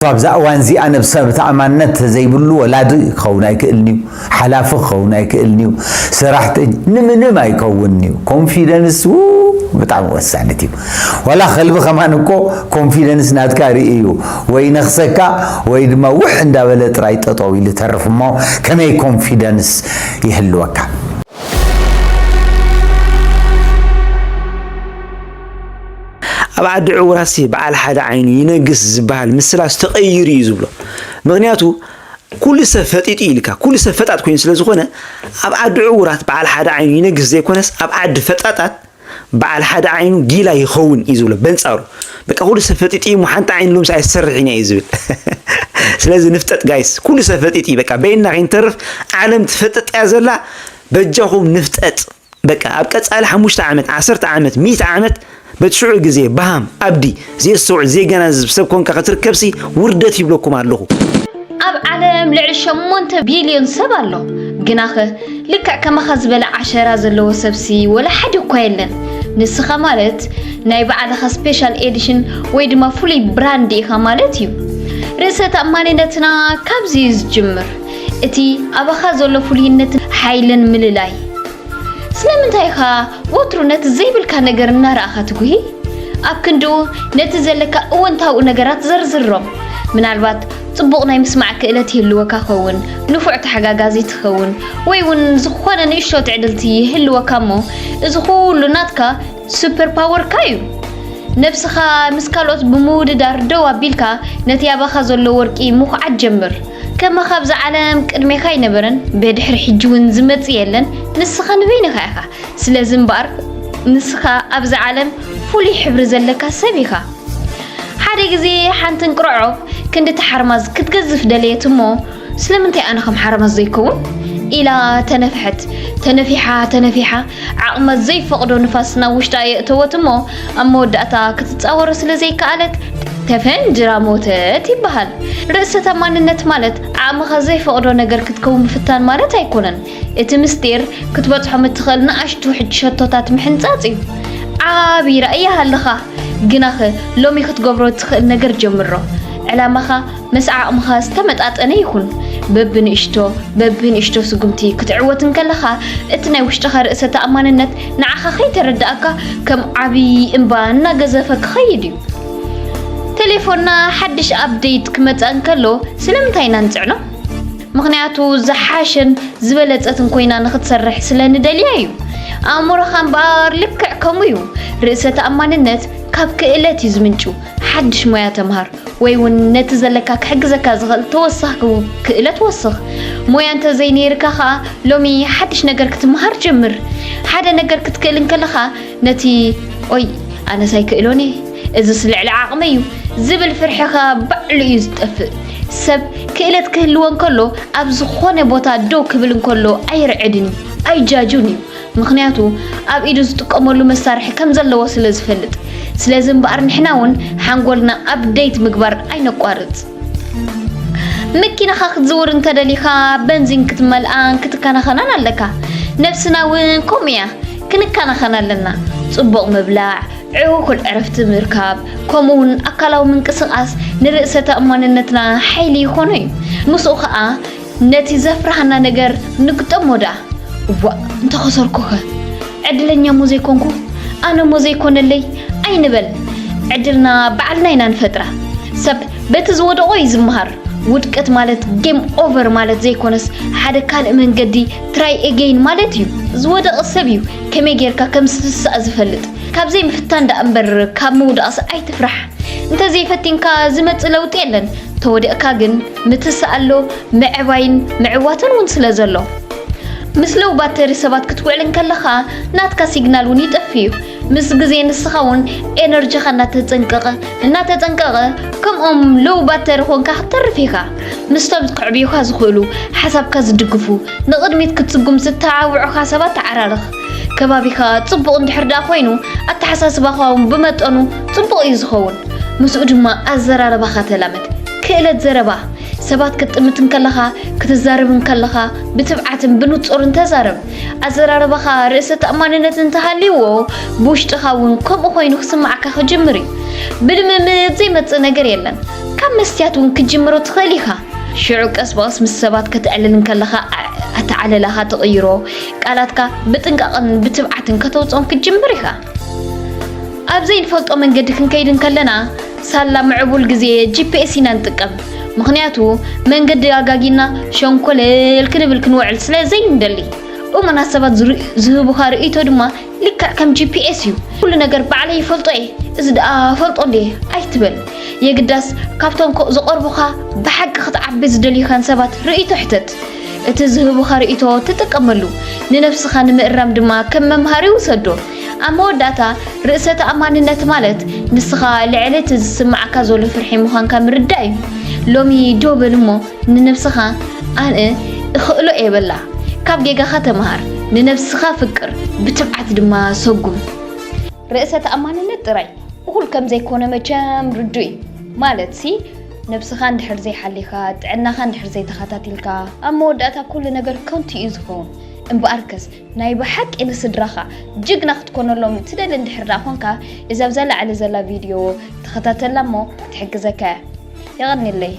ኣብዛ እዋን እዚኣ ነብሰ ተኣማንነት ዘይብሉ ወላዲ ክኸውን ኣይክእልን እዩ። ሓላፊ ክኸውን ኣይክእልን እዩ። ሰራሕተኛ ንምንም ኣይከውንን እዩ። ኮንፊደንስ ው ብጣዕሚ ወሳኒት እዩ። ዋላ ከልቢ ከማን እኮ ኮንፊደንስ ናትካ ርኢ እዩ። ወይ ነኽሰካ ወይ ድማ ውሕ እንዳበለ ጥራይ ጠጠው ኢሉ ተርፍ እሞ ከመይ ኮንፊደንስ ይህልወካ? ኣብ ዓዲ ዕውራሲ በዓል ሓደ ዓይኑ ይነግስ ዝበሃል ምስላስ ተቐይሩ እዩ ዝብሎ። ምኽንያቱ ኩሉ ሰብ ፈጢጡ ኢልካ ኩሉ ሰብ ፈጣጥ ኮይኑ ስለ ዝኾነ ኣብ ዓዲ ዕውራት በዓል ሓደ ዓይኑ ይነግስ ዘይኮነስ ኣብ ዓዲ ፈጣጣት በዓል ሓደ ዓይኑ ጊላ ይኸውን እዩ ዝብሎ። በንጻሩ በቃ ኩሉ ሰብ ፈጢጡ እዩ ሓንቲ ዓይኑ ሎምስ ኣይሰርሕን እዩ ዝብል። ስለዚ ንፍጠጥ ጋይስ፣ ኩሉ ሰብ ፈጢጡ እዩ በቃ በይንና ከይንተርፍ ዓለም ትፈጥጥ እያ ዘላ። በጃኹም ንፍጠጥ። በቃ ኣብ ቀጻሊ ሓሙሽተ ዓመት ዓሰርተ ዓመት ሚእቲ ዓመት በቲ ሽዑ ግዜ በሃም ኣብዲ ዘየስተውዕል ዘየገናዝብ ሰብ ኮንካ ክትርከብሲ ውርደት ይብለኩም ኣለኹ። ኣብ ዓለም ልዕሊ ሸሞንተ ቢልዮን ሰብ ኣሎ። ግናኸ ልክዕ ከማኻ ዝበለ ዓሸራ ዘለዎ ሰብሲ ወላ ሓደ እኳ የለን። ንስኻ ማለት ናይ ባዕልኻ ስፔሻል ኤዲሽን ወይ ድማ ፍሉይ ብራንድ ኢኻ ማለት እዩ። ርእሰ ተኣማንነትና ካብዚ እዩ ዝጅምር። እቲ ኣባኻ ዘሎ ፍሉይነትን ሓይልን ምልላይ። ስለምንታይ ኢኻ ወትሩ ነቲ ዘይብልካ ነገር እናረኣኻ ትጉሂ? ኣብ ክንድኡ ነቲ ዘለካ እወንታዊ ነገራት ዘርዝሮም። ምናልባት ጽቡቕ ናይ ምስማዕ ክእለት ይህልወካ ኸውን፣ ንፉዕ ተሓጋጋዚ ትኸውን፣ ወይ እውን ዝኾነ ንእሽቶ ትዕድልቲ ይህልወካ እሞ እዚ ኩሉ ናትካ ሱፐር ፓወርካ እዩ። ነብስኻ ምስ ካልኦት ብምውድዳር ደው ኣቢልካ ነቲ ኣባኻ ዘሎ ወርቂ ምኹዓት ጀምር። ከማኻ ኣብዛ ዓለም ቅድሜኻ ኣይነበረን፣ ብድሕሪ ሕጂ እውን ዝመጽእ የለን፣ ንስኻ ንበይንኻ ኢኻ። ስለዚ እምበኣር ንስኻ ኣብዛ ዓለም ፍሉይ ሕብሪ ዘለካ ሰብ ኢኻ። ሓደ ግዜ ሓንቲ እንቅርዖብ ክንዲ እቲ ሓርማዝ ክትገዝፍ ደለየት እሞ ስለምንታይ ኣነ ከም ሓርማዝ ዘይከውን? ኢላ ተነፍሐት። ተነፊሓ ተነፊሓ ዓቕማ ዘይፈቕዶ ንፋስ ናብ ውሽጣ የእተወት እሞ ኣብ መወዳእታ ክትጻወሮ ስለ ዘይከኣለት ተፈንጅራ ሞተት ይበሃል። ርእሰ ተኣማንነት ማለት ዓቕምኻ ዘይፈቕዶ ነገር ክትከውን ምፍታን ማለት ኣይኮነን። እቲ ምስጢር ክትበጽሖም እትኽእል ንኣሽቱ ሸቶታት ምሕንጻጽ እዩ። ዓቢ ራእይ ይሃልኻ፣ ግናኸ ሎሚ ክትገብሮ እትኽእል ነገር ጀምሮ። ዕላማኻ ምስ ዓቕምኻ ዝተመጣጠነ ይኹን። በብንእሽቶ በብንእሽቶ ስጉምቲ ክትዕወት እንከለኻ እቲ ናይ ውሽጥኻ ርእሰ ተኣማንነት ንዓኻ ከይተረድኣካ ከም ዓቢ እምባ እናገዘፈ ክኸይድ እዩ። ቴሌፎንና ሓድሽ ኣፕደይት ክመጽእ እንከሎ ስለምንታይ ኢና ንጽዕኖ? ምኽንያቱ ዝሓሸን ዝበለጸትን ኮይና ንኽትሰርሕ ስለ ንደልያ እዩ። ኣእምሮኻ እምበኣር ልክዕ ከምኡ እዩ። ርእሰ ተኣማንነት ካብ ክእለት እዩ ዝምንጩ። ሓድሽ ሞያ ተምሃር ወይ እውን ነቲ ዘለካ ክሕግዘካ ዝኽእል ተወሳኺ ክእለት ወስኽ። ሞያ እንተዘይነይርካ ኸኣ ሎሚ ሓድሽ ነገር ክትምሃር ጀምር። ሓደ ነገር ክትክእል እንከለኻ ነቲ ኦይ ኣነስ ኣይክእሎን እየ፣ እዝስ ልዕሊ ዓቕመይ እዩ ዝብል ፍርሕኻ ባዕሉ እዩ ዝጠፍእ። ሰብ ክእለት ክህልዎ እንከሎ ኣብ ዝኾነ ቦታ ደው ክብል እንከሎ ኣይርዕድን እዩ፣ ኣይጃጁን እዩ። ምኽንያቱ ኣብ ኢዱ ዝጥቀመሉ መሳርሒ ከም ዘለዎ ስለ ዝፈልጥ። ስለዚ እምበኣር ንሕና እውን ሓንጎልና ኣፕደይት ምግባር ኣይነቋርጽ። መኪናኻ ክትዝውር እንተደሊኻ በንዚን ክትመልኣን ክትከናኸናን ኣለካ። ነብስና እውን ከምኡ እያ፣ ክንከናኸን ኣለና። ጽቡቕ ምብላዕ፣ ዕውኩል ዕረፍቲ ምርካብ፣ ከምኡ እውን ኣካላዊ ምንቅስቓስ ንርእሰ ተኣማንነትና ሓይሊ ይኾኖ እዩ። ምስኡ ኸኣ ነቲ ዘፍርሃና ነገር ንግጠሞ ደኣ። እዋእ እንተኸሰርኩኸ? ዕድለኛ እሞ ዘይኮንኩ? ኣነ እሞ ዘይኮነለይ? ኣይንበል። ዕድልና ባዕልና ኢና ንፈጥራ። ሰብ በቲ ዝወደቖ እዩ ዝመሃር። ውድቀት ማለት ጌም ኦቨር ማለት ዘይኮነስ ሓደ ካልእ መንገዲ ትራይ ኤጌይን ማለት እዩ። ዝወደቐ ሰብ እዩ ከመይ ጌርካ ከም ዝትሳእ ዝፈልጥ። ካብ ዘይምፍታን ደኣ እምበር ካብ ምውዳቕስ ኣይትፍራሕ። እንተዘይፈቲንካ ዝመጽእ ለውጢ የለን። ተወዲቕካ ግን ምትሳእ ኣሎ፣ ምዕባይን ምዕዋትን እውን ስለ ዘሎ። ምስ ሎው ባተሪ ሰባት ክትውዕል እንከለኻ ናትካ ሲግናል እውን ይጠፍእ እዩ። ምስ ግዜ ንስኻ እውን ኤነርጂኻ እናተጸንቀቐ እናተጸንቀቐ ከምኦም ሎው ባተሪ ኾንካ ክትተርፍ ኢኻ። ምስቶም ክዕብዩኻ ዝኽእሉ፣ ሓሳብካ ዝድግፉ፣ ንቕድሚት ክትስጉም ዝተዓውዑኻ ሰባት ተዓራረኽ። ከባቢኻ ጽቡቕ እንድሕር ደኣ ኮይኑ ኣተሓሳስባኻ እውን ብመጠኑ ጽቡቕ እዩ ዝኸውን። ምስኡ ድማ ኣዘራርባኻ ተላመድ። ክእለት ዘረባ ሰባት ክትጥምት እንከለኻ፣ ክትዛረብ እንከለኻ ብትብዓትን ብንጹርን ተዛረብ። ኣዘራርባኻ ርእሰ ተኣማንነት እንተሃልይዎ ብውሽጥኻ እውን ከምኡ ኮይኑ ክስምዓካ ክጅምር እዩ። ብልምምድ ዘይመጽእ ነገር የለን። ካብ መስትያት እውን ክትጅምሮ ትኽእል ኢኻ። ሽዑ ቀስ ብቐስ ምስ ሰባት ከተዕልል እንከለኻ ኣተዓለላኻ ትቕይሮ፣ ቃላትካ ብጥንቃቕን ብትብዓትን ከተውፅኦም ክትጅምር ኢኻ። ኣብ ዘይንፈልጦ መንገዲ ክንከይድ እንከለና ሳላ ምዕቡል ግዜ ጂ ፒ ኤስ ኢና ንጥቀም። ምኽንያቱ መንገዲ ኣጋጊና ሸንኮለል ክንብል ክንውዕል ስለ ዘይንደሊ። እሙናት ሰባት ዝህቡኻ ርእይቶ ድማ ልክዕ ከም ጂ ፒ ኤስ እዩ። ኩሉ ነገር ባዕለይ ይፈልጦ እየ፣ እዚ ደኣ ፈልጦ እንዴ ኣይትበል። የግዳስ ካብቶም ዝቐርቡኻ ብሓቂ ክትዓቢ ዝደልዩኻን ሰባት ርእይቶ ሕተት። እቲ ዝህቡኻ ርእይቶ ትጥቀመሉ፣ ንነብስኻ ንምእራም ድማ ከም መምሃሪ ውሰዶ። ኣብ መወዳእታ ርእሰ ተኣማንነት ማለት ንስኻ ልዕሊ እቲ ዝስምዓካ ዘሎ ፍርሒ ምዃንካ ምርዳእ እዩ። ሎሚ ደው በል እሞ ንነብስኻ ኣነ እኽእሎ እየ በላ። ካብ ጌጋኻ ተምሃር፣ ንነብስኻ ፍቅር፣ ብትብዓት ድማ ሰጉም። ርእሰ ተኣማንነት ጥራይ እኹል ከም ዘይኮነ መቸም ርዱእ እዩ። ማለት ሲ ነብስኻ እንድሕር ዘይሓሊኻ፣ ጥዕናኻ እንድሕር ዘይተኸታቲልካ፣ ኣብ መወዳእታ ኩሉ ነገር ከንቱ እዩ ዝኸውን። እምበኣርከስ ናይ ብሓቂ ንስድራኻ ጅግና ክትኮነሎም ትደሊ እንድሕር ደኣ ኾንካ፣ እዛ ኣብዛ ላዕሊ ዘላ ቪድዮ ተኸታተላ እሞ ትሕግዘካ እያ። የቐንየለይ።